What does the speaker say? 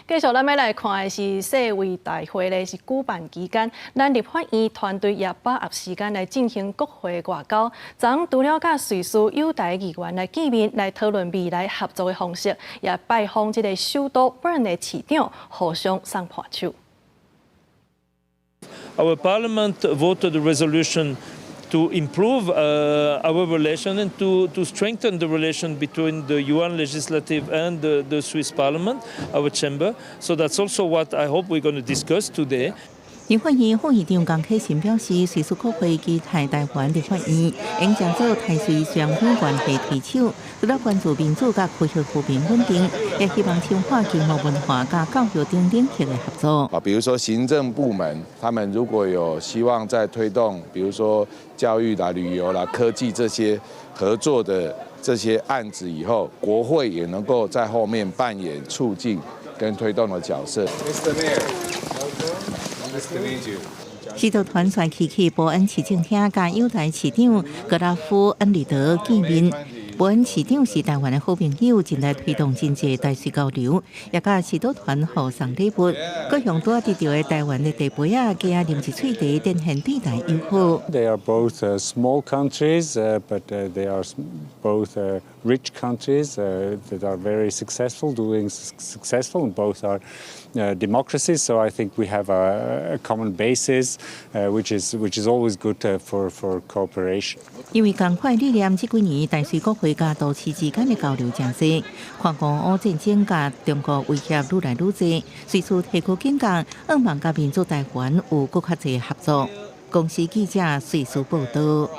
繼續咱欲來看的是世衛大會咧，是舉辦期間，咱立法院團隊也把握時間來進行國會外交。昨昏除了佮瑞士友台議員來見面，來討論未來合作的方式，也拜訪這个首都伯恩的市長，互相送伴手。 Our parliament voted a resolution to improve our relation and to strengthen the relation between the Yuan legislative and the Swiss parliament, our chamber. So that's also what I hope we're going to discuss today. 立法院副院長江啟臣表示，瑞士國會期待台灣立法院應將做台瑞雙邊關係推手，除了關注民主佮科學和平穩定，也希望深化經貿文化佮教育等領域的合作。啊，比如說行政部門，他們如果有希望在推動，比如說教育啦、旅遊啦、科技這些合作的這些案子以後，國會也能夠在後面扮演促進跟推動的角色。 Mr. Mayor. 使徒團率去去波恩市政廳，佮友台市長格拉夫恩里德見面。波恩市長是台灣的好朋友，正來推動真濟台瑞交流，也佮使徒團互送禮物。閣向拄仔得著的台灣的茶杯仔，加啉一喙茶，展現對台友好。 They are both small countries, but they are both rich countries that are very successful, doing successful, and both are democracies. So I think we have a common basis, which is always good for cooperation. 因為仝款理念，這幾年台瑞國會佮都市之間的交流誠濟。看俄烏戰爭佮中國威脅愈來愈濟，瑞士提高警覺，向望佮民主台灣有閣較濟合作。公視記者瑞士報道。